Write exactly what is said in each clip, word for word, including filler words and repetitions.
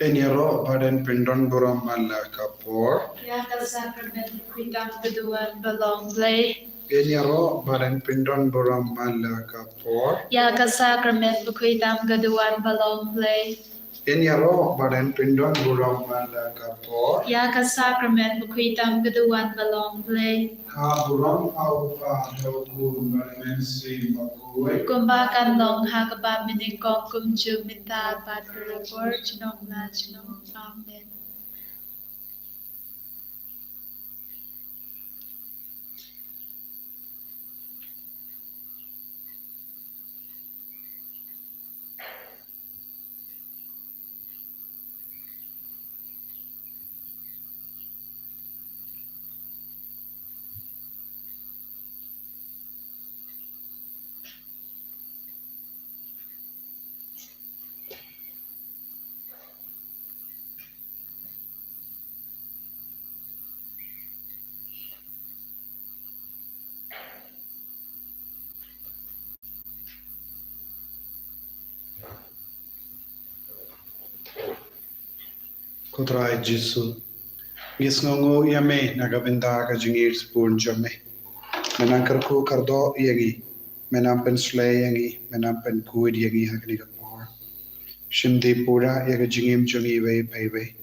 Yn ïaroh bad yn pyndon burom man la ka por. Ïa ka sakrament bakhuid tam ka duwan ba long Blei. Yn ïaroh bad yn pyndon burom man la ka por. Ïa ka sakrament bakhuid tam ka duwan ba long Blei. Yn ïaroh bad yn pyndon burom man la ka por. Ïa ka sakrament bakhuid tam ka duwan ba long Blei. Ha burom ha u Kpa, ha u Khun bad ha u Mynsiem Bakhuid. Kumba kan long ha kaba mynnyngkong, kumjuh mynta bad baroh por, junom la junom. Amen. Ko Trai Jisu, ngi sngewnguh ïa me na ka bynta ka jingïeit spun jong me. Me nang kyrkhu kyrdoh ïa ngi, me nang pynshlei ïa ngi, me nang pynkhuid ïa ngi ha kane ka por. Shim dih pura ïa ka jingim jong ngi iwei pa iwei.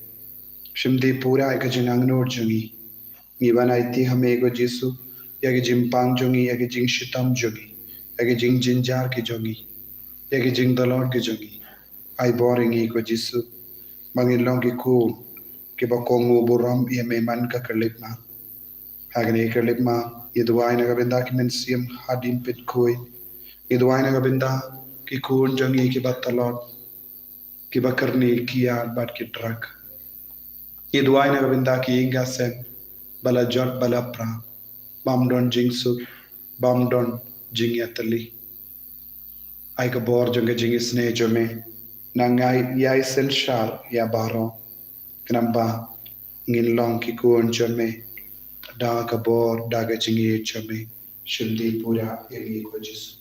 Shim dih pura ïa ka jingangnud jong ngi. Ngi wan aiti ha me ko Jisu, ïa ka jingpang jong ngi, ïa ka jingshitom jong ngi, ïa ka jingjynjar ki jong ngi, ïa ka jingdalot ki jong ngi. Ai bor ïa ngi ko Jisu, ba ngin long ki khun kiba kohnguh burom ïa me man ka khyllipmat. Ha kane ka khyllipmat, ngi duwai na ka bynta ki mynsiem hadien pynkhuid. Ngi duwai na ka bynta ki khun jong ngi kiba talot, kiba kyrni, ki ïar bad ki drug. Ngi duwai na ka bynta ki ïing ki sem ba la jot ba la pra, bym don jingsuk, bym don jingïatylli. Ai ka bor jong ka jingisynei jong me, nang ai ïa i synshar ïa baroh. Khnang ba ngin long ki khun jong me da ka bor, da ka jingïeit jong me. Shim dih pura ïa ngi ko Jisu.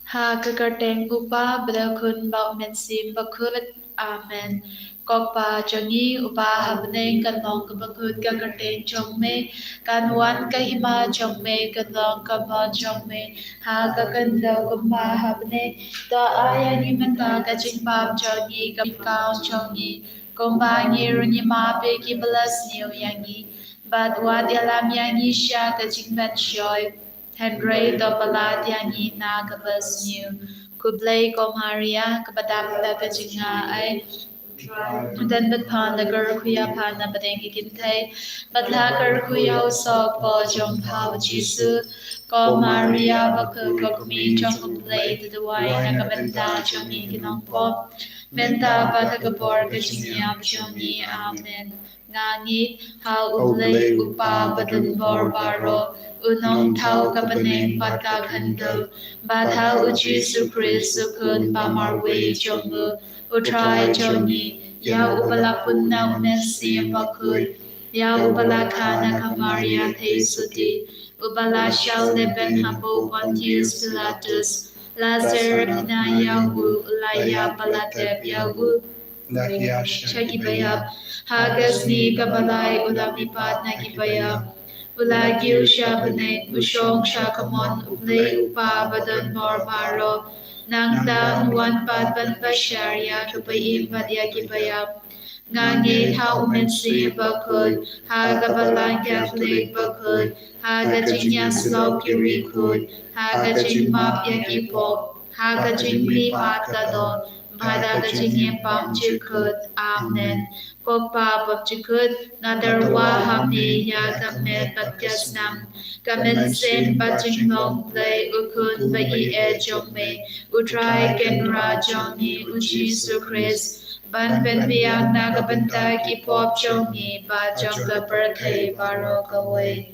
Ha ka kyrteng u Kpa bad u Khun bad u Mynsiem Bakhuid. Amen. Ko Kpa jong ngi uba ha bneng, kan long kaba khuid ka kyrteng jong me, kan wan ka hima jong me, kan long ka mon jong me ha ka khyndew kumba ha bneng. To ai ïa ngi mynta ka jingpap jong ngi, ka jingkhaw jong ngi, kumba ngi ruh ngi map ïa kiba la sniew ïa ngi. Bad wat ïalam ïa ngi sha ka jingpynshoi, hynrei to palat ïa ngi na kaba sniew. Khublei ko Maria, kaba dap da ka jingaiei, u don bad pha na ka kyrkhu ïa pha na pdeng ki kynthei, bad la kyrkhu ïa u soh jong pha u Jisu. Ko Maria bakhuid, ko kmie jong u Blei, to duwai na ka bynta jong ngi ki nongpop, mynta bad ha ka por ka jingïap jong ngi. Amen. Nga ngeit ha u Blei u Kpa badonbor baroh, u Nongthaw ka bneng bad ka khyndew, bad ha u Jisu Khrist u Khun ba marwei jong u, u Trai jong ngi, ïa uba la pun na u Mynsiem Bakhuid, ïa uba la kha na ka Maria theisotti, uba la shah lehbeiñ hapoh u Pontius Pilatus, la syrkhie ïa u, la ïap bad la tep ïa u, la hiar sha kiba ïap, ha ka sngi kaba lai u la mihpat na kiba ïap, u la kiew sha bneng, u shong sha kamon u Blei u Kpa badonbor baroh. Nangta un wan pat ban bishar ïa kiba im bad ïa kiba ïap. Nga ngeit ha u Mynsiem Bakhuid, ha ka Balang Katholik bakhuid, ha ka jingïasyllok ki riewkhuid, ha ka jingmap ïa ki pop, ha ka jingmihpat ka doh, bad ha ka jingim bymjukut. Amen. Ko Kpa bymjukut, nga tyrwa ha me ïa ka met bad ka snam, ka mynsiem bad jinglong Blei u Khun ba ïeit jong me, u Trai Kynrad jong ngi u Jisu Khrist, ban pynbiang na ka bynta ki pop jong ngi bad jong ka pyrthei baroh kawei.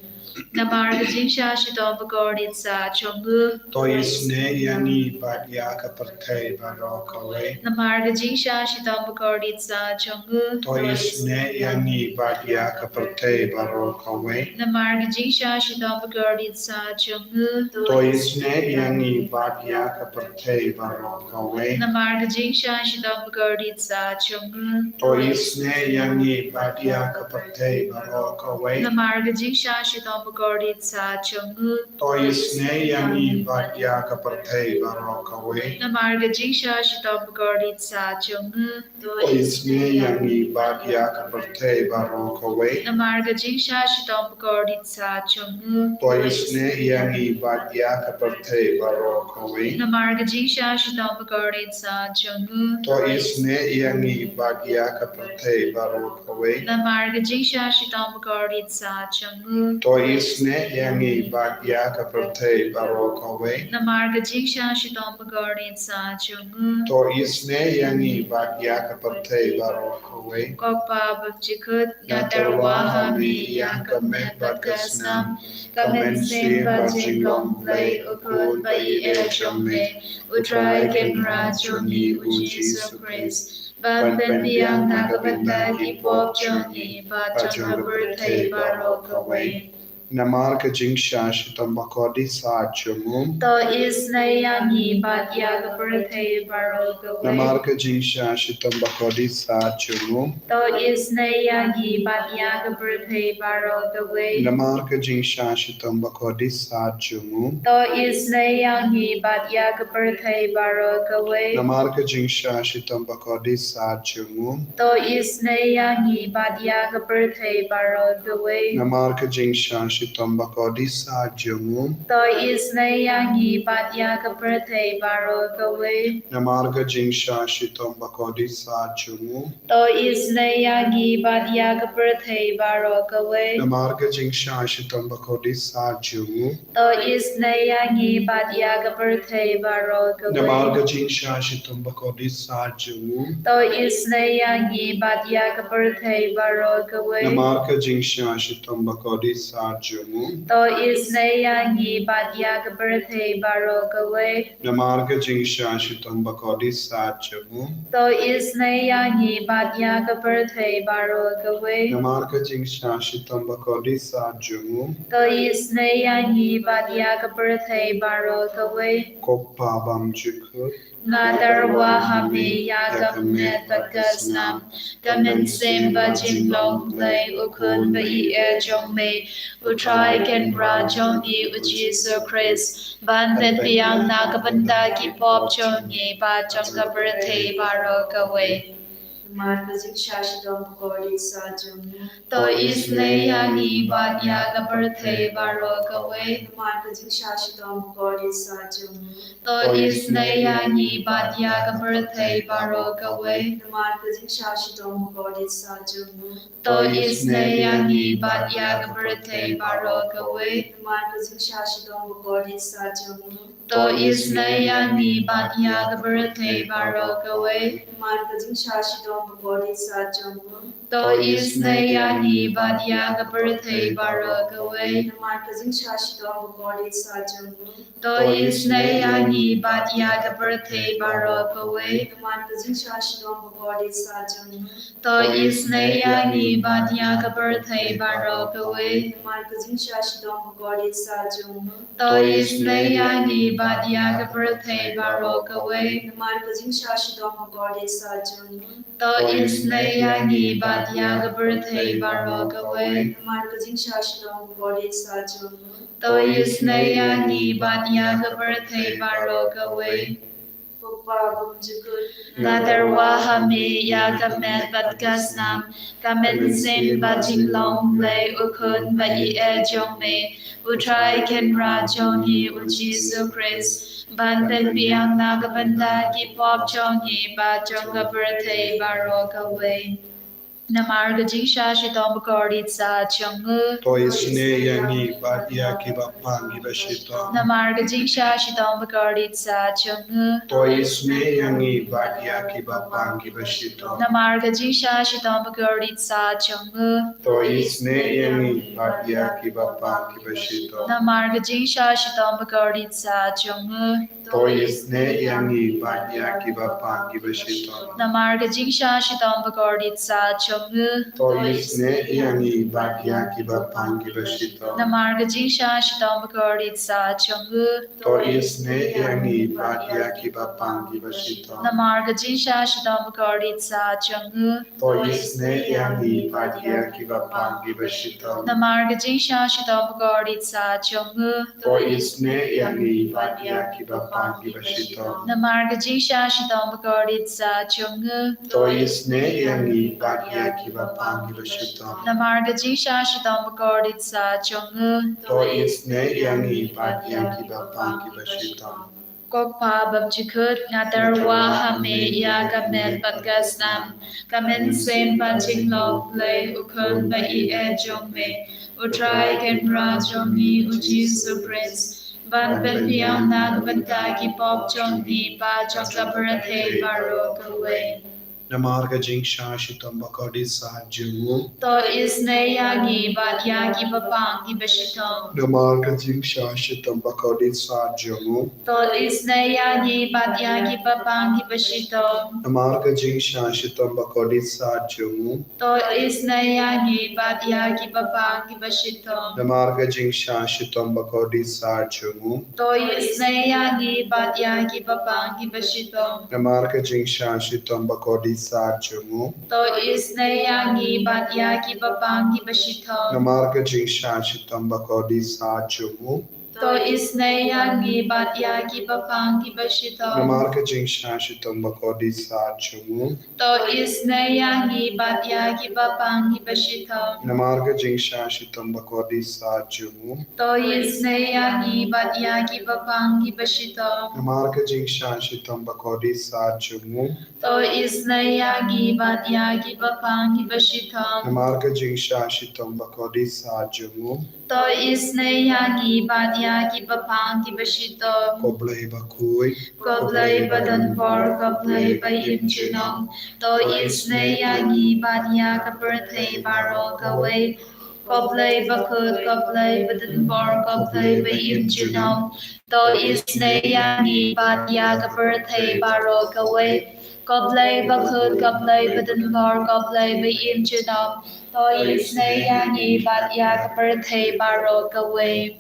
Namar ka jingshah shitom bakordit sah jong u. To isynei ïa ngi bad ïa ka pyrthei baroh kawei. Namar ka jingshah shitom bakordit sah jong u. To isynei ïa ngi bad ïa ka pyrthei baroh kawei. Namar ka jingshah shitom bakordit sah jong u. To isynei ïa ngi bad ïa ka pyrthei baroh kawei. Namar ka jingshah shitom bakordit sah jong u. To isynei ïa ngi bad ïa ka pyrthei baroh kawei. Namar ka jingshah shitom bakordit sah jong u. To isynei ïa ngi bad ïa ka pyrthei baroh kawei. Namar ka jingshah shitom bakordit sah jong u. To isynei ïa ngi bad ïa ka pyrthei baroh kawei. Namar ka jingshah shitom bakordit sah jong u. To isynei ïa ngi bad ïa ka pyrthei baroh kawei. Namar ka jingshah shitom bakordit sah jong u. To isynei ïa ngi bad ïa ka pyrthei baroh kawei. Namar ka jingshah shitom bakordit sah jong u. To isynei ïa ngi bad ïa ka pyrthei baroh kawei. Namar ka jingshah shitom bakordit sah jong u. To isynei ïa ngi bad ïa ka pyrthei baroh kawei. Ko Kpa bymjukut, nga tyrwa ha me ïa ka met bad ka snam, ka mynsiem bad jinglong Blei, u Khun ba ïeit jong me, U Trai Kynrad jong ngi U Jisu Khrist, ban pynbiang na ka bynta ki pop jong ngi bad jong ka pyrthei baroh kawei. Namar ka jingshah shitom bakordit sah jong u. To isynei ïa ngi bad ïa ka pyrthei baroh kawei. Namar ka jingshah shitom bakordit sah jong u. To isynei ïa ngi bad ïa ka pyrthei baroh kawei. Namar ka jingshah shitom bakordit sah jong u. To isynei ïa ngi bad ïa ka pyrthei baroh kawei. Namar ka jingshah shitom bakordit sah jong u. To isynei ïa ngi bad ïa ka pyrthei baroh kawei. Namar ka jingshah shitom bakordit sah jong u. To isynei ïa ngi bad ïa ka pyrthei baroh kawei. Namar ka jingshah shitom bakordit sah jong u. To isynei ïa ngi bad ïa ka pyrthei baroh kawei. Namar ka jingshah shitom bakordit sah jong u. To isynei ïa ngi bad ïa ka pyrthei baroh kawei. Namar ka jingshah shitom bakordit sah jong u. To isynei ïa ngi bad ïa ka pyrthei baroh kawei. Namar ka jingshah shitom bakordit sah jong u. To isynei ïa ngi bad ïa ka pyrthei baroh kawei. Namar ka jingshah shitom bakordit sah jong u. To isynei ïa ngi bad ïa ka pyrthei baroh kawei. Namar ka jingshah shitom bakordit sah jong u. To isynei ïa ngi bad ïa ka pyrthei baroh kawei. Ko Kpa bymjukut. Nga tyrwa ha me ïa ka met bad ka snam, ka mynsiem bad jinglong Blei, u Khun ba ïeit jong me, U Trai Kynrad jong ngi U Jisu Khrist, ban pynbiang na ka bynta ki pop jong ngi bad jong ka pyrthei baroh kawei. Namar ka jingshah shitom bakordit sah jong u. To isynei ïa ngi bad ïa ka pyrthei baroh kawei. Namar ka jingshah shitom bakordit sah jong u. To isynei ïa ngi bad ïa ka pyrthei baroh kawei. Namar ka jingshah shitom bakordit sah jong u. To isynei ïa ngi bad ïa ka pyrthei baroh kawei. Namar ka jingshah shitom bakordit sah jong u. To isynei ïa ngi bad ïa ka pyrthei baroh kawei. Namar ka jingshah shitom bakordit sah jong u. To isynei ïa ngi bad ïa ka pyrthei baroh kawei. Namar ka jingshah shitom bakordit sah jong u. To isynei ïa ngi bad ïa ka pyrthei baroh kawei. Namar ka jingshah shitom bakordit sah jong u. To isynei ïa ngi bad ïa ka pyrthei baroh kawei. Namar ka jingshah shitom bakordit sah jong u. To isynei ïa ngi bad ïa ka pyrthei baroh kawei. Namar ka jingshah shitom bakordit sah jong u. To isynei ïa ngi bad ïa ka pyrthei baroh kawei. Namar ka jingshah shitom bakordit sah jong u. To isynei ïa ngi bad ïa ka pyrthei baroh kawei. Ko Kpa bymjukut. Nga tyrwa ha me ïa ka met bad ka snam, ka mynsiem bad jinglong Blei, u Khun ba ïeit jong me, U Trai Kynrad jong ngi U Jisu Khrist, ban pynbiang na ka bynta ki pop jong ngi bad jong ka pyrthei baroh kawei. Namar ka jingshah shitom bakordit sah jong u. To isynei ïa ngi bad ïa kiba pang kiba shitom. Namar ka jingshah shitom bakordit sah jong u. To isynei ïa ngi bad ïa kiba pang kiba shitom. Namar ka jingshah shitom bakordit sah jong u. To isynei ïa ngi bad ïa kiba pang kiba shitom. Namar ka jingshah shitom bakordit sah jong u. To isynei ïa ngi bad ïa kiba pang kiba shitom. Namar ka jingshah shitom bakordit sah jong u. To isynei ïa ngi bad ïa kiba pang kiba shitom. Namar ka jingshah shitom bakordit sah jong u. To isynei ïa ngi bad ïa kiba pang kiba shitom. Namar ka jingshah shitom bakordit sah jong u. To isynei ïa ngi bad ïa kiba pang kiba shitom. Namar ka jingshah shitom bakordit sah jong u. To isynei ïa ngi bad ïa kiba pang kiba shitom. Namar ka jingshah shitom bakordit sah jong u. To isynei ïa ngi bad ïa kiba pang kiba shitom. Namar ka jingshah shitom bakordit sah jong u. To isynei ïa ngi bad ïa kiba pang kiba shitom. Ko Kpa bapjukut, nga tyrwa ha me ïa ka met bad ka snam, ka mynsiem bad jinglong Blei u Khun ba ïeit jong me, u Trai Kynrad jong ngi u Jisu Khrist, ban pynbiang na ka bynta ki pop jong ngi bad jong ka pyrthei baroh kawei. Namar ka jingshah shitom bakordit sah jong u. To isynei ïa ngi bad ïa kiba pang kiba shitom. Namar ka jingshah shitom bakordit sah jong u. To isynei ïa ngi bad ïa kiba pang kiba shitom. Namar ka jingshah shitom bakordit sah jong u. To isynei ïa ngi bad ïa kiba pang kiba shitom. Namar ka jingshah shitom bakordit sah jong u. To isynei ïa ngi bad ïa kiba pang kiba shitom. Namar ka jingshah shitom bakordit sah jong u. To isynei ïa ngi bad ïa kiba pang kiba shitom. Namar ka jingshah shitom bakordit sah jong u. To isynei ïa ngi bad ïa kiba pang kiba shitom. Namar ka jingshah shitom bakordit sah jong u. To isynei ïa ngi bad ïa kiba pang kiba shitom. Namar ka jingshah shitom bakordit sah jong u. To isynei ïa ngi bad ïa kiba pang kiba shitom. Namar ka jingshah shitom bakordit sah jong u. To isynei ïa ngi bad ïa kiba pang kiba shitom. Namar ka jingshah shitom bakordit sah jong u. To isynei ïa ngi bad ïa kiba pang kiba shitom. Ko Blei bakhuid. Ko Blei badonbor, ko Blei ba im junom. To isynei ïa ngi bad ïa ka pyrthei baroh kawei. Ko Blei bakhuid, ko Blei badonbor, ko Blei ba im junom. To isynei ïa ngi bad ïa ka pyrthei baroh kawei. Ko Blei bakhuid, ko Blei badonbor, ko Blei ba im junom. To isynei ïa ngi bad ïa ka pyrthei baroh kawei.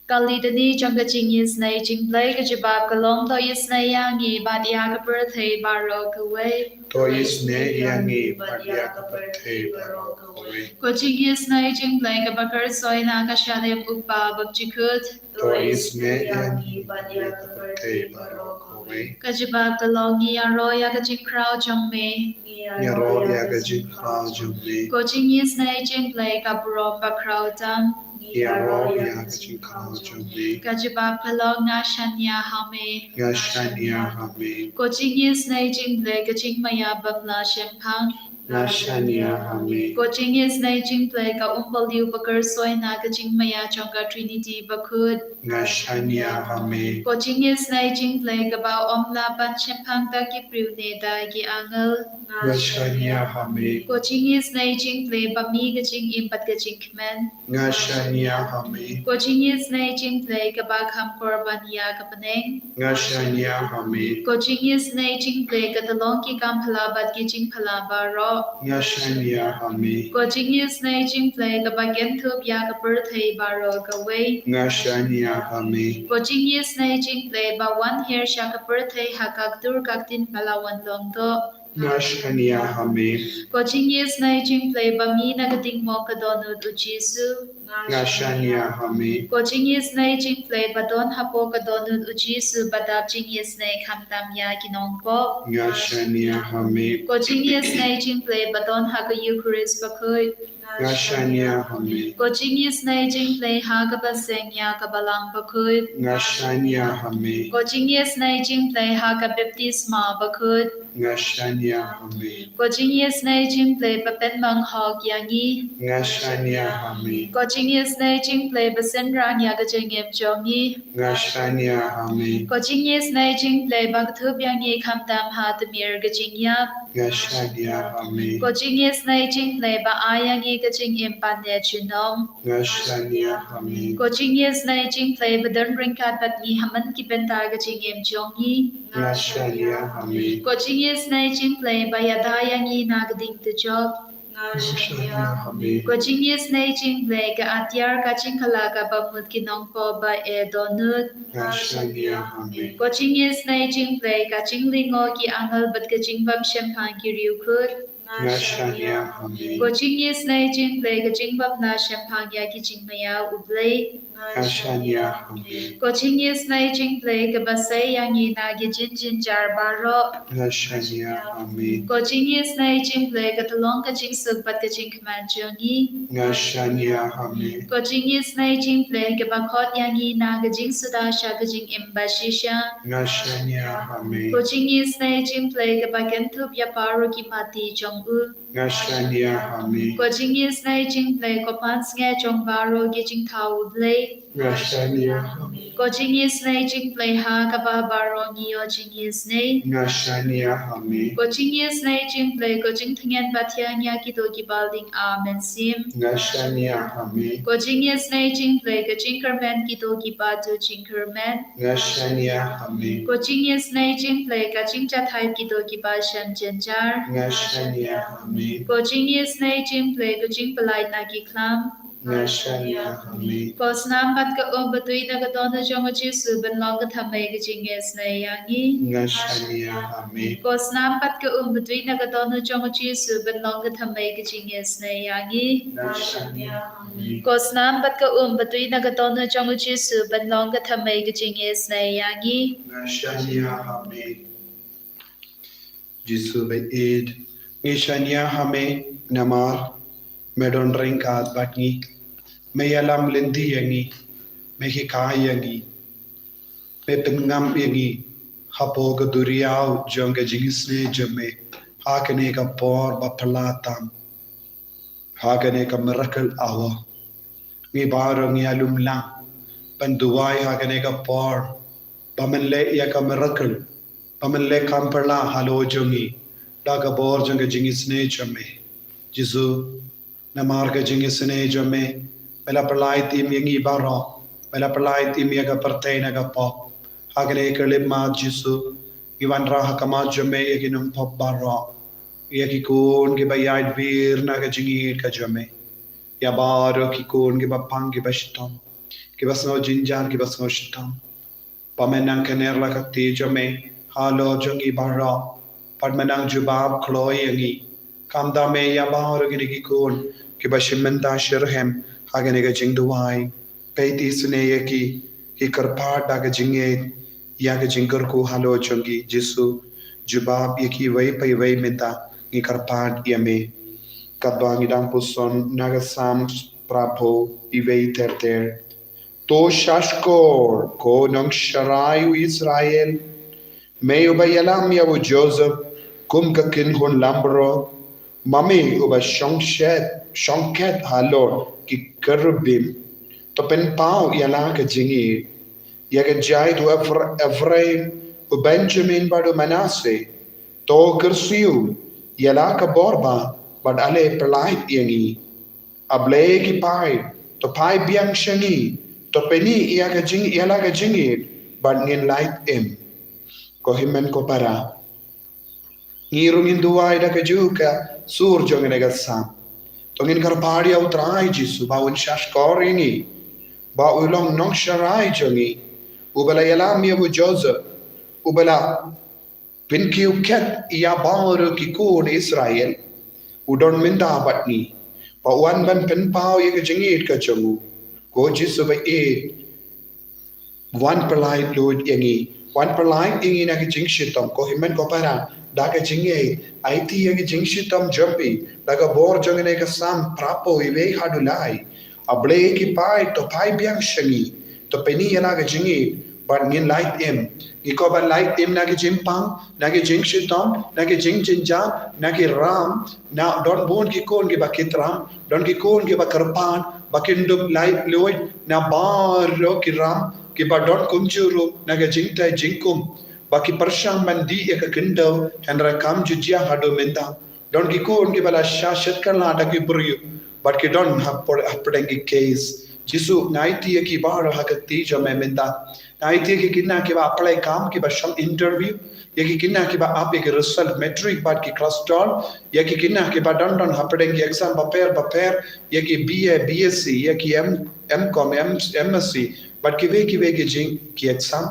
Ka litani jong ka jingisynei jong U Blei ka jubab ka long, to isynei ïa ngi bad ïa ka pyrthei baroh kawei. To isynei ïa ngi bad ïa ka pyrthei baroh kawei. Ka jingisynei jong U Blei kaba kyrshoi na ka Shadem U Kpa bapjukut. To isynei ïa ngi bad ïa ka pyrthei baroh kawei. Ka jubab ka long, ngi ïaroh ïa ka jingkhraw jong me. Ngi ïaroh ïa ka jingkhraw jong me. Ka jingisynei jong U Blei ka burom bakhraw tam. Ngi ïaroh ïa ka jingkhraw jong me. Ka jubab ka long, nga shaniah ha me. Nga shaniah ha me. Ka jingisynei jong U Blei ka jingmaïa bym lah shemphang. Nga shaniah ha me. Ka jingisynei jong U Blei ka umbaliew ba kyrshoi na ka jingmaïa jong ka Trinity bakhuid. Nga shaniah ha me. Ka jingisynei jong U Blei kaba ym lah ban shemphang da ki briew ne da ki angel. Nga shaniah ha me. Ka jingisynei jong U Blei ba mih ka jingim bad ka jingkmen. Nga shaniah ha me. Ka jingisynei jong U Blei kaba kham kor ban ïa ka bneng. Nga shaniah ha me. Ka jingisynei jong U Blei ka tyllong ki kam phylla bad ki jingphylla baroh. Nga shaniah ha me. Ka jingisynei jong U Blei kaba kynthup ïa ka pyrthei baroh kawei. Nga shaniah ha me. Ka jingisynei jong U Blei ba wan hiar sha ka pyrthei ha ka ktur ka ktien ba la wan long doh. Nga shaniah ha me. Ka jingisynei jong U Blei ba mih na ka diengmok ka dohnud U Jisu. Nga shaniah ha me. Ko jingisynei jingpyrthei ba don hapoh ka dohnud u Jisu ba dap jingisynei khamtam ïa ki nongpop. Nga shaniah ha me. Ko jingisynei jingpyrthei ba don ha ka Eukharist bakhuid. Nga shaniah ha me. Ko jingisynei jingpyrthei ha kaba seng ïa ka Balang bakhuid. Nga shaniah ha me. Ko jingisynei jingpyrthei ha ka baptisma bakhuid. Nga shaniah ha me. Ko jingisynei jingpyrthei ba pynbang hok ïa ngi. Nga shaniah ha me. Ko jingisynei jingpyrthei ba synran ïa ka jingim jong ngi. Nga shaniah ha me. Ko jingisynei jingpyrthei ba kdup ïa ngi khamtam ha tmier ka jingïap. Nga shaniah ha me. Ko jingisynei jingpyrthei ba ai ïa ngi ka jingim ban ïa junom. Nga shaniah ha me. Ko jingisynei jingpyrthei ba don ryngkat bad ngi ha man ki bynta ka jingim jong ngi. Nga shaniah ha me. Ko jingisynei jingpyrthei ba ïada ïa ngi na ka ding tjop. Nga shaniah ha me. Ko jingisynei jingpyrthei ka atiar ka jingkhlaiñ kaba mut ki nongpop ba e dohnud. Nga shaniah ha me. Ko jingisynei jingpyrthei ka jinglyngngoh ki angel bad ka jingbam shemphang ki riewkhuid. Nga shaniah ha me. Ko jingisynei jingpyrthei ka jingbam na shemphang ïa ki jingmaïa u Blei. Nga shaniah ha me. Ko jingisynei jingpyrthei kaba sei ïa ngi na ki jingjynjar baroh. Nga shaniah ha me. Ko jingisynei jingpyrthei ka tyllong ka jingsuk bad ka jingkmen jong ngi. Nga shaniah ha me. Ko jingisynei jingpyrthei kaba khot ïa ngi na ka jingsuda sha ka jingim ba shisha. Nga shaniah ha me. Ko jingisynei jingpyrthei kaba kynthup ïa baroh ki mati jong u. Nga shaniah ha me. Ko jingisynei jingpyrthei ko pansngiat jong baroh ki jingthaw u Blei. Nga shaniah ha me. Ko jingisynei jingpyrthei ha kaba baroh ngi ïoh jingisynei. Nga shaniah ha me. Ko jingisynei jingpyrthei ko jingtngen ba thiang ïa kito kiba lieng ha mynsiem. Nga shaniah ha me. Ko jingisynei jingpyrthei ka jingkyrmen kito kiba duh jingkyrmen. Nga shaniah ha me. Ko jingisynei jingpyrthei ka jingjahthait kito kiba shem jynjar. Nga shaniah ha me. Ko jingisynei jingpyrthei ka jingpyllait na ki khlam. Nga shaniah ha me. Ko snam bad ka um ba tui na ka dohnud jong u Jisu ban long ka thymmei ka jingisynei ïa ngi. Nga shaniah ha me. Ko snam bad ka um ba tui na ka dohnud jong u Jisu ban long ka thymmei ka jingisynei ïa ngi. Nga shaniah ha me. Ko snam bad ka um ba tui na ka dohnud jong u Jisu ban long ka thymmei ka jingisynei ïa ngi. Nga shaniah ha me. Jisu ba ïeit, ngi shaniah ha me namar me don ryngkat bad ngi. Me ïalam lynti ïa ngi, me hikai ïa ngi, me pynngam ïa ngi hapoh ka duriaw jong ka jingisynei jong me ha kane ka por ba phylla tam, ha kane ka miracle hour. Ngi baroh ngi ïalum lang ban duwai ha kane ka por ba men leh ïa ka miracle, ba men leh kam phylla halor jong ngi da ka bor jong ka jingisynei jong me. Jisu, namar ka jingisynei jong me, me la pynlait im ïa ngi baroh, me la pynlait im ïa ka pyrthei na ka pop. Ha kane ka khyllipmat Jisu, ngi wanrah ha khmat jong me ïa ki nongpop baroh, ïa ki khun kiba ïaid wir na ka jingïeit ka jong me, ïa baroh ki khun kiba pang kiba shitom, kiba sngew jynjar kiba sngew shitom. Ba men nang kner la ka kti jong me halor jong ngi baroh, bad men nang jubab kloi ïa ngi. Khamtam me ïa baroh kine ki khun kiba shim bynta shitrhem ha kane ka jingduwai. Peit isynei ïa ki, ki kyrpad da ka jingïeit ïa ka jingkyrkhu halor jong ki. Jisu, jubab ïa ki iwei pa iwei mynta, ngi kyrpad ïa me. Katba ngi dang puson na ka Salm phra phew iwei ter ter. To shahshkor ko nongsharai u Israel, me uba ïalam ïa u Joseph kum ka kynhun lambrot. Ma me uba shongkhet, shongkhet halor ki kerubim, to pynpaw ïa la ka jingïeit ïa ka jaid u Ephra-, Ephraim, u Benjamin bad u Manasseh. To kyrsiew ïa la ka bor ba, bad ale pynlait ïa ngi. A Blei ki paid, to phai biang sha ngi, to pyni ïa ka jing, ïa la ka jingïeit, bad ngin lait im. Ko hynmen ko para, ngi ruh ngin duwai da kajuh ka sur jong kane ka Salm. To ngin kyrpad ïa u Trai Jisu ba un shahshkor ïa ngi, ba u long nongsharai jong ngi, uba la ïalam ïa u Joseph, uba la pynkiew khet ïa baroh ki khun Israel. U don mynta bad ngi, Ba wan ban pynpaw ïa ka jingïeit ka jong u. Ko Jisu ba ïeit. Wan pyllait lut ïa ngi. Wan pyllait ïa ngi na ki jingshitom, ko hynmen ko para. Da ka jingïeit, aiti ïa ki jingshitom jong phi. Da ka bor jong kane ka Salm phra phew wei haduh lai. A Blei ki paid, to phai biang sha ngi. To pyni ïa la ka jingïeit. Bad ngin lait im. Ngi kwah ban lait im na ki jingpang, na ki jingshitom, na ki jingjynjar, na ki ram, na don bun ki khun kiba kit ram, don ki khun kiba kyrpad, ba kin dup lait luid, na baroh ki ram, kiba don kumjuh ruh, na ka jingtei jingkum, ba ki pyrshang ban dih ïa ka khyndew, hynrei kam ju jia haduh mynta. Don ki khun kiba la shah shet kylla da ki briew, bad ki don hapdeng, hapdeng ki case. Jisu nga aiti ïa ki baroh ha ka kti jong me mynta. Nga aiti ïa ki khynnah kiba apply kam, kiba shong interview, ïa ki khynnah kiba ap ïa ki result matric bad ki class twelve, ïa ki khynnah kiba don don hapdeng ki exam bapher bapher, ïa ki B A, B S C, ïa ki M, M Com, M, M S C, bad kiwei kiwei ki jing ki exam.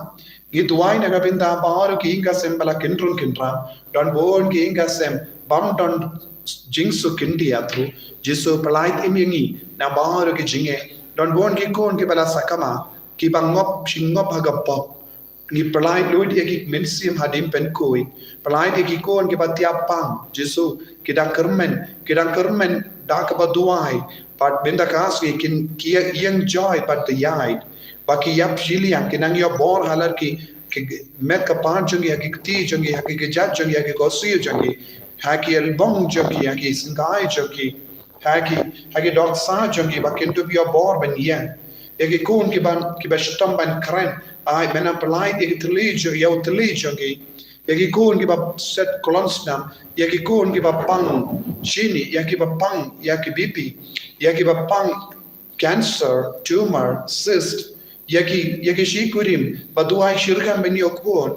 Ngi duwai na ka bynta baroh ki ïing ka sem ba la kynrung kynram, don bun ki ïing ka sem bym don jingsuk khyndiat ruh. Jisu pyllait im ïa ngi na baroh ki jingeh. Don bun ki khun kiba la sakma, kiba ngop shi ngop ha ka pop. Ngi pyllait lut ïa ki mynsiem hadien pynkhuid. Pyllait ïa ki khun kiba tiap pang, Jisu, ki dang kyrmen, ki dang kyrmen da kaba duwai. Bad mynta ka sngi kin, ki ïeng joi bad ïaid. Ba ki ïap shiliang, ki nang ïoh bor ha la ki, ki met ka pat jong ki, ha ki kti jong ki, ha ki kjat jong ki, ha ki khohsiew jong ki, ha ki elbong jong ki, ha ki syngkai jong ki, ha ki, ha ki dohkha jong ki, ba kin dup ïoh bor ban ïeng. Ïa ki khun kiba, kiba shitom ban kren, ai, men pyllait ïa ki thylli jong, ïa u thylli jong ki. Ïa ki khun kiba set klon snam, ïa ki khun kiba pang shini, ïa kiba pang, ïa ki B P, ïa kiba pang cancer, tumor, cyst, ïa ki, ïa ki shi kurim, ba duwai shirkham ban ïoh khun.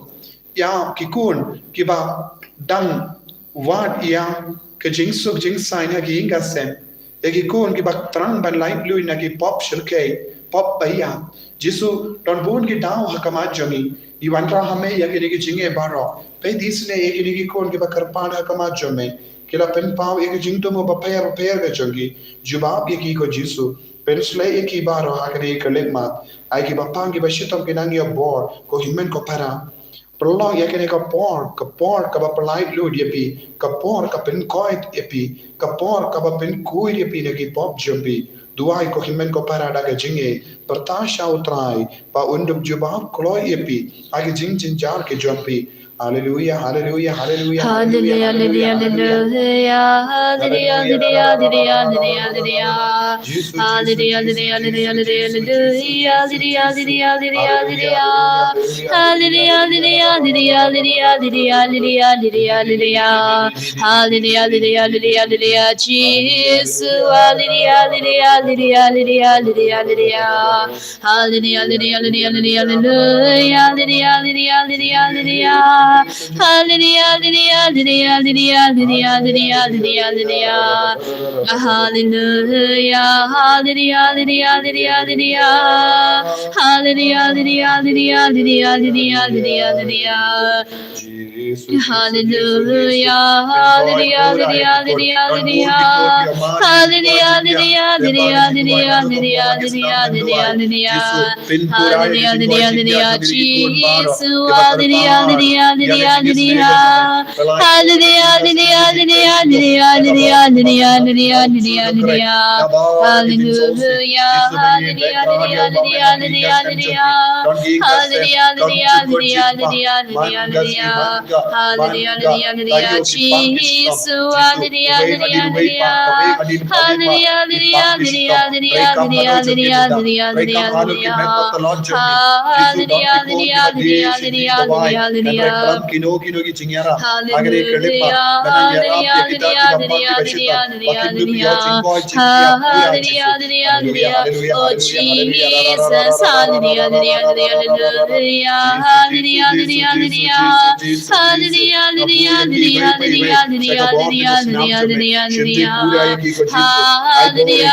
Ïa ki khun kiba dang wad ïa ka jingsuk jingsaiñ ha ki ïing ka sem. Ïa ki khun kiba thrang ban lait luid na ki pop shyrkhei, pop ba ïa. Jisu, don bun ki daw ha khmat jong ngi. Ngi wanrah ha me ïa kine ki jingeh baroh. Peit isynei ïa kine ki khun kiba kyrpad ha khmat jong me. Ki la pynpaw ïa ki jingthmu bapher bapher ka jong ki. Jubab ïa ki ko Jisu. Pynshlei ïa ki baroh ha kane ka lykmat. Ai kiba pang kiba shitom ki nang ïoh bor, ko hynmen ko para. Pynlong ïa kane ka por, ka por kaba pyllait lut ïa phi, ka por ka pynkoit ïa phi, ka por kaba pynkhuid ïa phi na ki pop jong phi. Duwai ko hynmen ko para da ka jingïeit, pyrta sha U Trai, ba un dup jubab kloi ïa phi ha ki jingjynjar ki jong phi. Haleluya, haleluya, haleluya, haleluya, haleluya, haleluya. Hallelujah, hallelujah, hallelujah, hallelujah, hallelujah, hallelujah, hallelujah, hallelujah, hallelujah, hallelujah, hallelujah, hallelujah, hallelujah, hallelujah, hallelujah, hallelujah, hallelujah, Jesus, hallelujah, hallelujah, hallelujah, hallelujah, hallelujah, hallelujah. Hallelujah, hallelujah, hallelujah, hallelujah, hallelujah, hallelujah, hallelujah. Hallelujah, hallelujah, hallelujah, hallelujah, hallelujah, hallelujah, hallelujah. Hallelujah, hallelujah, hallelujah, hallelujah, hallelujah. Hallelujah, hallelujah, hallelujah, hallelujah, hallelujah, hallelujah, hallelujah. Hallelujah, hallelujah, hallelujah, hallelujah, hallelujah. Hallelujah, hallelujah, hallelujah, hallelujah, hallelujah, hallelujah, hallelujah. Hallelujah, hallelujah, hallelujah, Jesus. Hallelujah, hallelujah, hallelujah, hallelujah. Hallelujah, hallelujah, hallelujah, hallelujah, hallelujah, hallelujah, hallelujah, hallelujah. Hallelujah, hallelujah, hallelujah, hallelujah, hallelujah. Hallelujah, hallelujah, hallelujah, hallelujah, hallelujah. Hallelujah, hallelujah, hallelujah, hallelujah, hallelujah. Hallelujah, hallelujah, hallelujah, hallelujah, hallelujah, hallelujah. Hallelujah, hallelujah, Jesus. Hallelujah, hallelujah, hallelujah. Hallelujah, hallelujah, hallelujah, hallelujah, hallelujah, hallelujah. Hallelujah, hallelujah, hallelujah, hallelujah, hallelujah. Hallelujah, hallelujah, hallelujah, hallelujah, hallelujah, hallelujah. Hallelujah, hallelujah, hallelujah. Oh, Jesus. Hallelujah, hallelujah, hallelujah, hallelujah. Hallelujah, hallelujah, hallelujah, hallelujah. Hallelujah, hallelujah, hallelujah, hallelujah, hallelujah, hallelujah, hallelujah. Hallelujah,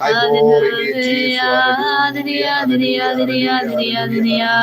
Ai bor ïa ngi Jisu. Haleluya, haleluya, haleluya, haleluya, haleluya.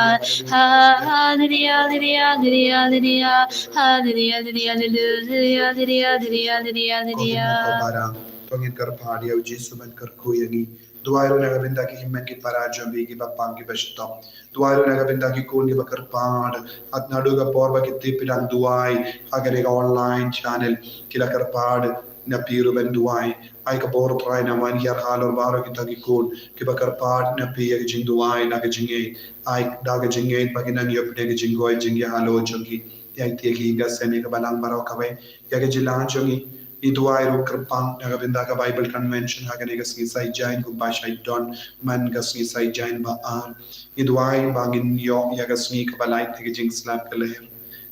Haleluya, haleluya, haleluya, haleluya. Haleluya, haleluya, haleluya, haleluya, haleluya, haleluya. Ko Kynrad ko para, to ngin kyrpad ïa u Jisu ban kyrkhu ïa ngi. Duwai ruh na ka bynta ki hynmen ki para jong ngi kiba pang kiba shitom. Duwai ruh na ka bynta ki khun kiba kyrpad. Hat naduh ka por ba ki tip ki dang duwai ha kane ka online channel, ki la kyrpad na phi ruh ban duwai. Ai ka bor Trai nang wan ïar halor baroh kita ki khun kiba kyrpad na phi ïa ka jingduwai na ka jingngeit. Ai da ka jingngeit ba kin nang ïoh pynïaid ka jingkoit jingïahalor jong ki. Ïa iti ïa ki ïing ka sem ïa ka balang baroh kawei. Ïa ka jylla jong ngi. Ngi duwai ruh kyrpang na ka bynta ka Bible Convention ha kane ka sngi Saitjaiñ kumba shait don man ka sngi Saitjaiñ ba ar. Ngi duwai ba ngin ïoh ïa ka sngi kaba lait na ka jingslap ka lyer.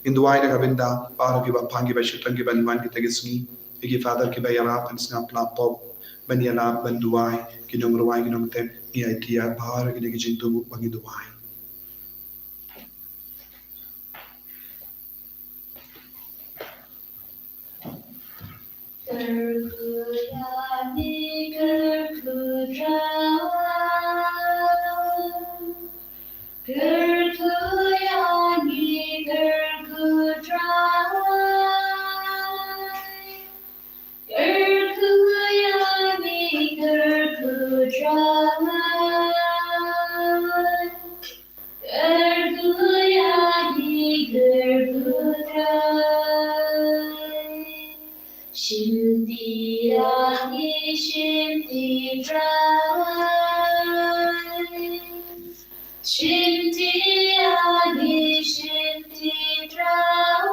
Ngi duwai na ka bynta baroh kiba pang kiba shitom kiban wan kita ki sngi. Ïa ki Father kiba ïarap ban sngap la pop ban ïalap ban duwai ki nongrwai ki nongtep. Ngi aiti ïa baroh kine ki jingtbok ba ngi duwai. Kyrkhu ïa ngi, kyrkhu Trai. Kyrkhu ïa ngi, kyrkhu Trai. Kyrkhu ïa ngi, kyrkhu Trai. Kyrkhu ïa ngi, kyrkhu Trai. Shim ti ïa ngi, shim ti Trai. Shim ti ïa ngi, shim ti Trai.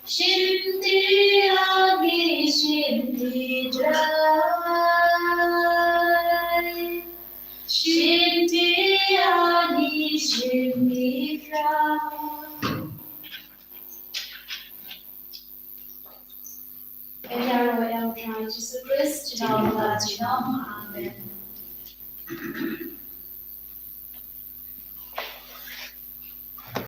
Shim ti ïa ngi, shim ti Trai. Shim ti ïa ngi, shim ti Trai. Ïaroh ïa u Trai Jisu Khrist, junom la junom. Amen.